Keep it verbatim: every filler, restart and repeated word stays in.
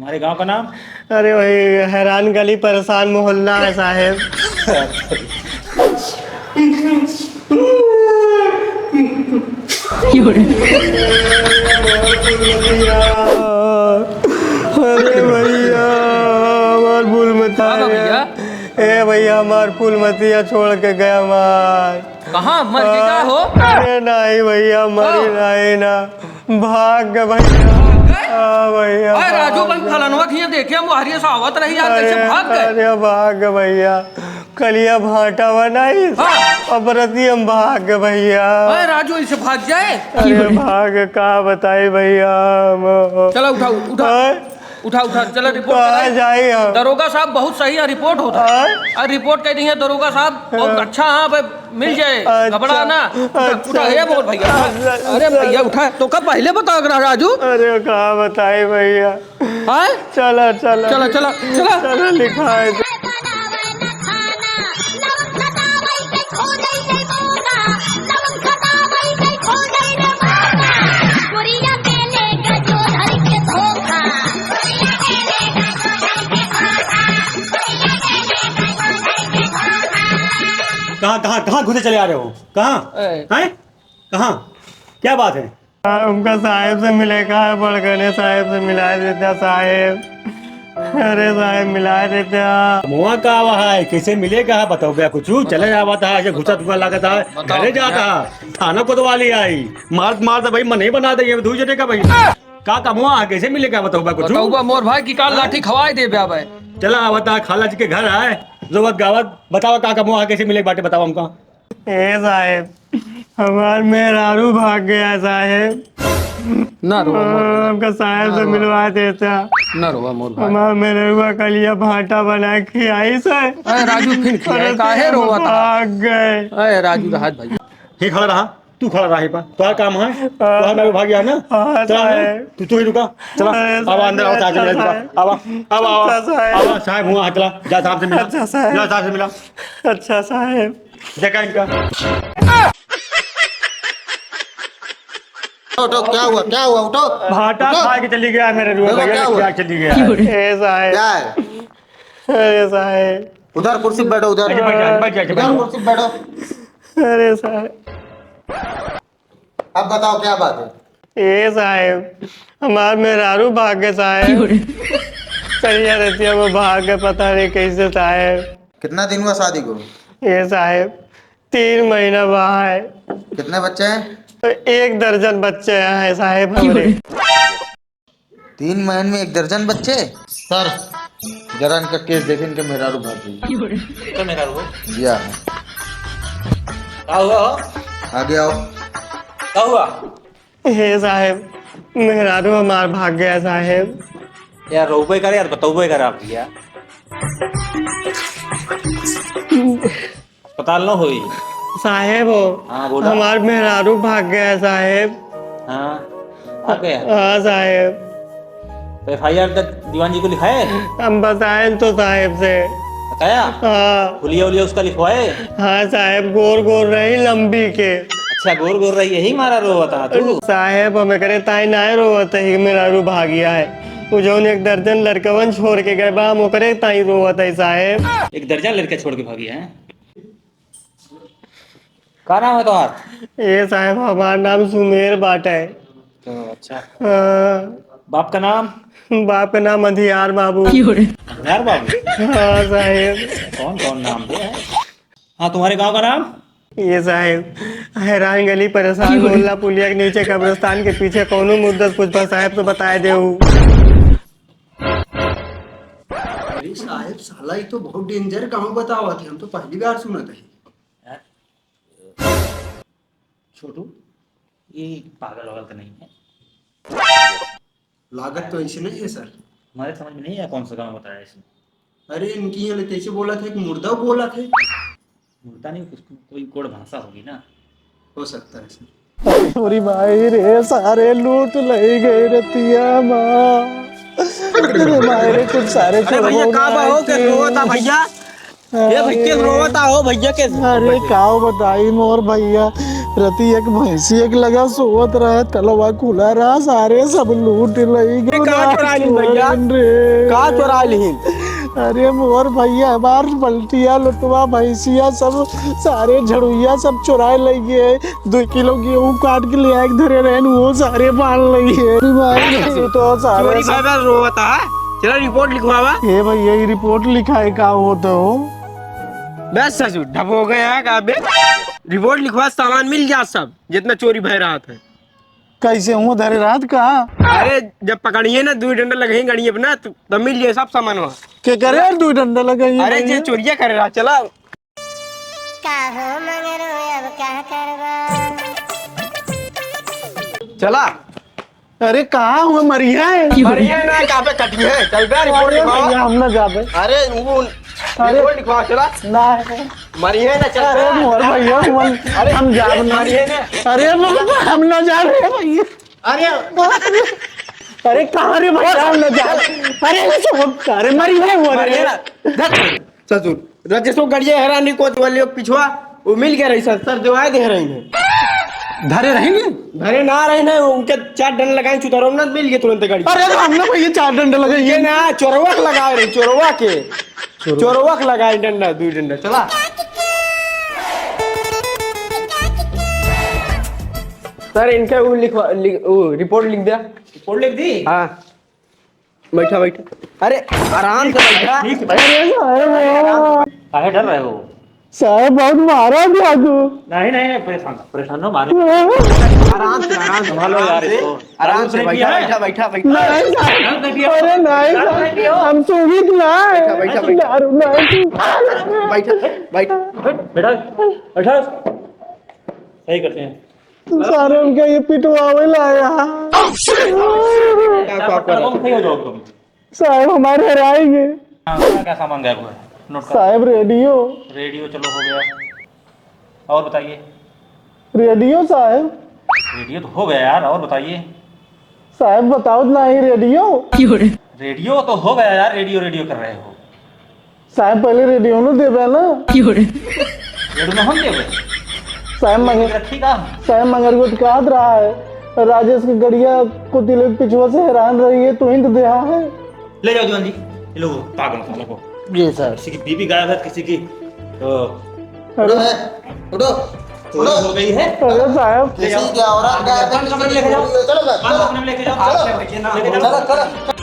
अरे, गांव का नाम? अरे, वही हैरान गली, परेशान मोहल्ला है, साहेब। अरे भैया, हमार फूल मत का बा आए। भैया? ए भैया, हमार फूल मतिया छोड़ के गया हमार। कहाँ मर के गया हो? अरे नहीं भैया, मरी का? नहीं ना, भाग गए भैया। भाग गए? हाँ भैया, अरे राजू, भाग भाई गए। फलनवा के यहाँ देखे, हम हरिये से आवत रही यार, कैसे अरे, भाग गए? अरे भाग गए भैया, कलिया भाटा बनाई, हाँ। अब रतिया हम भाग गए भैया। अरे राजू, ऐसे भाग जाए? अरे भाग, का बताई भैया हम। चला उठा, उठा। हाँ? उठा, उठा, चला रिपोर्ट कहाँ कराई। जाई हम? दरोगा साहब बहुत सही है, रिपोर्ट होता है। हाँ? अरे रिपोर्ट कह दी है दरोगा साहब, बहुत हाँ। अच्छा, हाँ भाई, मिल जाए, अच्छा, घबरा ना। उठा, अच्छा, उठा, ये बोल भैया। अच्छा, अरे अच्छा। भैया उठा, तो कब पहले बता रहा राजू? अरे का बताई भैया। हाँ? चला, चला। चला, चला, चला। चला, लिखाए दे। कहाँ, कहाँ, कहाँ घुसे चले आ रहे हो? कहाँ? ए। हैं? कहाँ? क्या बात है? हाँ, उनका साहेब से मिले का है, बड़गने साहेब से मिला देता साहेब। अरे साहेब, मिला देता। मुआ का आवा है, कैसे मिले का है, बताओ भैया कुछ। चले जावा था, ऐसे घुसा धुआ लगा था, बताओ घरे जाता भैया। है, थाना कोतवाली आई, मारत मारत भाई मन ही बना दे, ये दू जने का भाई। का कमुआ है, कैसे मिले का, बताओ भैया कुछ। बताओ बा मोर भाई की काल लाठी खवाए दे बे भाई। चला आवा था, खाला जी के घर आए, रोवत गावत, बतावा का कमुआ है, कैसे मिले बाटे, बतावा हमका। ए साहेब, हमार मेहरारू भाग गया साहेब। ना रोवा, मोर हाँ, भाई। हमका साहेब ना से रोवा। मिलवा देता। ना रोवा, मोर भाई। हमार मेहरारू का कलिया भाटा बना के आई से। अरे राजू, फिर क्या है? अरे काहे साहेब, रोवा था? भाग गए। अरे राजू, रहत भाई। ही खड़ा रहा, तू खड़ा रहा ही पा। तोहार काम है, हाँ। तोहार मेहरारू भाग गया है ना? हाँ, चला ना, साहेब। तू, तू ही रुका। चला, अरे अब अंदर आओ, साहेब, साहब से मिला, अच्छा साहेब। अब, अब, अब, अच्छा साहेब। अब साहेब हुआ, चला, जा साहब से मिला। अच्छा साहेब। जा साहब से मिला। अच्छा साहेब। देखा इनका। उठो, उठो, क्या हुआ, क्या हुआ, उठो। भाटा उठो। खा के चली गया मेरे रूम देखो, में, क्या हुआ? क्या चली गया? ए साहेब। क्या है? अरे साहेब। उधर कुर्सी पे बैठो, उधर। बैठ जा, बैठ जा, बैठ जा। उधर कुर्सी पे बैठो। अरे साहेब। अब बताओ, क्या बात है? ए साहेब, हमार मेहरारू भाग गए साहेब। क्यों रे? कलिया रतिया में भाग गए, पता नहीं कैसे साहेब। कितना दिन हुआ शादी को? ए साहेब, तीन महीना हुआ है। कितने बच्चे हैं? एक दर्जन बच्चे हैं साहेब हमरे। क्यों रे? तीन महीने में एक दर्जन बच्चे? सर, जरा इनका केस देखे, इनके मेहरारू भाग गई। क्यों रे? इनका मेहरारू हो? जी हाँ। का हुआ हो? आगे आओ। का हुआ? हे साहेब, मेहरारू हमार भाग गया साहेब। यार, रोबे करे यार, बतौबे करे आप भैया। अस्पताल न होई। साहेब हो, हाँ, बोला। हमार मेहरारू भाग गया साहेब। हाँ, भाग गया? हाँ साहेब। तो एफ आई आर तक दीवान जी को लिखाए? हम बताए तो साहेब से। बताया? हाँ। हुलिया उलिया उसका लिखवाए? हाँ साहेब, गोर गोर रही लंबी के। अच्छा, गोर गोर रही, यही मारा रोवत हा तू? साहेब, हम एकरे ताई नाय रोवत ही, मेहरारू भागिया है। वो जौन एक दर्जन लड़कवन छोड़ के गए बा, हम ओकरे ताई रोवत है साहेब। एक दर्जन लड़का छोड़ के भागिया है? का नाम है तुम्हार? ए साहेब, हमार नाम सुमेर बाटे। तो अच्छा। हाँ। बाप का नाम? बाप का नाम अंधियार बाबू। अंधियार बाबू? हाँ साहेब। कौन कौन नाम दे है? हाँ, तुम्हारे गांव का नाम? ये साहेब, हैरान गली परेशान मोहल्ला पुलिया के नीचे कब्रिस्तान के पीछे कौनो मुद्दत पूछबा साहेब तो बताए देऊ। अरे साहेब, साला ये तो बहुत डेंजर गांव बतावत है, हम तो पहली बार सुनत है। छोटू, ये पागल वागल तो नहीं है? लागत तो ऐसे नहीं है सर। हमारे समझ में नहीं आया कौन सा गांव बताया इसने। अरे इनकी यहाँ कैसे बोला था, एक मुर्दा बोला था। मुर्दा नहीं, कुछ कोई कोड भाषा होगी ना। हो सकता है सर। छोरी माई रे, सारे लूट ले गए रतिया माँ। अरे माई रे, कुछ सारे अरे भैया, का बा हो के रोवता भैया? ए भैया, के रोवता हो भैया के? अरे काव बताई मोर भैया, प्रति एक भैंसी एक लगा सोवत रहे, तलवा खुला रहा, सारे सब लूट लई ये का चोराइल भैया? चोरन रे। का चोराइल ही? अरे मोर भैया, हमार बल्टिया, लोटवा, भैंसिया सब, सारे झड़ुइया सब चोराए लई गए। दो किलो गेहूं काट के ले आए, धरे रहन, वो सारे बांध लई गए। अरे भाई, ये तो सारे चोरी सब भाई रोवत है। चला रिपोर्ट लिखवावा। ए भैया, ये रिपोर्ट लिखाए का होत हो? बस ससुर, ढप हो गया है का बे? रिपोर्ट लिखवा, सामान मिल जा सब, जितना चोरी भय रहा था। कैसे हुआ धरे रात का? अरे, जब पकड़िए ना, दुई डंडा लगही गड़िए अपना, त-, तब मिल जाए सब सामान वहाँ। के करे यार, दुई डंडा लगही अरे, जे भैया? चोरिया करे रहा, चला। का हो मंगरू, अब का करबा? चला। अरे, कहाँ हुआ मरिया है? मरिया ना, कहाँ पे कटी है? चल बे, रिपोर्ट अरे लिखवाओ। भैया, हम ना जाबे। अरे, वो अरे। रिपोर्ट लिखवाओ, चला। ना है। मरिया ना, चल अरे, बे। मोर भैया, हम, अरे, हम जाब ना। मरिया ना। अरे, बाबा, हम ना जा रहे हैं भैया। अरे। अरे, कहाँ रे भैया, हम ना जा रहे। अरे, ये सब, अरे, मरी है वो, अरे। मरिया ना। देख। ससुर, रजेशो गड़िया हेरा नहीं को वाले पिछवा, वो मिल गया रही सर, सर जो आए दे रही है। धरे रही नहीं? धरे ना रही ना, उनके चार डंडा लगाए चुतरो ना मिल गए तुरंत गड़ी। अरे तो हमने भैया चार डंडा लगाए ये हैं। ना, चोरवा के लगाए रही, चोरवा के। चोरवा। चोरवा के लगाए डंडा, दुई डंडा, चला। सर, इनका वो लिखवा, लिख, वो रिपोर्ट लिख दिया। रिपोर्ट लिख दी? हाँ। बैठा, बैठा। अरे, आराम से बैठा। ठीक है। अरे, साहब। काहे डर रहे हो? साहब, बहुत मारा दिया तू। नहीं, नहीं, नहीं, परेशान, परेशान ना हो, मारो। आराम से, आराम से, संभालो यार आराम से, इसको। आराम से, दारू तो नहीं बैठा, पिया है? बैठा, बैठा, बैठा। नहीं, साहब। दारू नहीं पिया? अरे, नहीं, दारू साहब। नहीं पिया? हम सूंघित ना है। बैठा, बैठा, बैठा। दारू नहीं। बैठा, बैठा। बैठ, बैठा, बैठा। सही करते हैं। सारे उनके ये पिटवावे ला आया। क्या, क्या पकड़ लो, सही हो जाओ तुम। साहब, हमारे हेराएंगे। हाँ, क्या, क्या सामान गायब हुआ है? नोट कर। साहब, रेडियो। रेडियो, चलो, हो गया। और बताइए। रेडियो, साहब। रेडियो तो हो गया यार, और बताइए। साहब, बताओ तो नहीं, रेडियो। रेडियो तो हो गया यार, रेडियो, रेडियो कर रहे हो। साहब, पहले रेडियो न देबे ना। क्यों रे? रेडियो न हम देबे? साहब, मंगर-, रखी का? साहब, मंगरुआ तो कहत रहा है, राजेश के गड़िया को दिले पिछुआ से हैरान रही है, तू ही तो देहा है। ले जाओ दीवान जी, ये लो, पागल खाने को। जी सर। किसी की बीबी गायब है, किसी की, अ, अरे। उठो, उठो, चोरी उठो। हो गई है। अरे साहब। ले जाओ। किसी की औरत गायब है, बंद कमरे में लेके जाओ। चलो, चलो, बंद कमरे में लेके जाओ। चलो। लेके जाओ। चलो, चलो।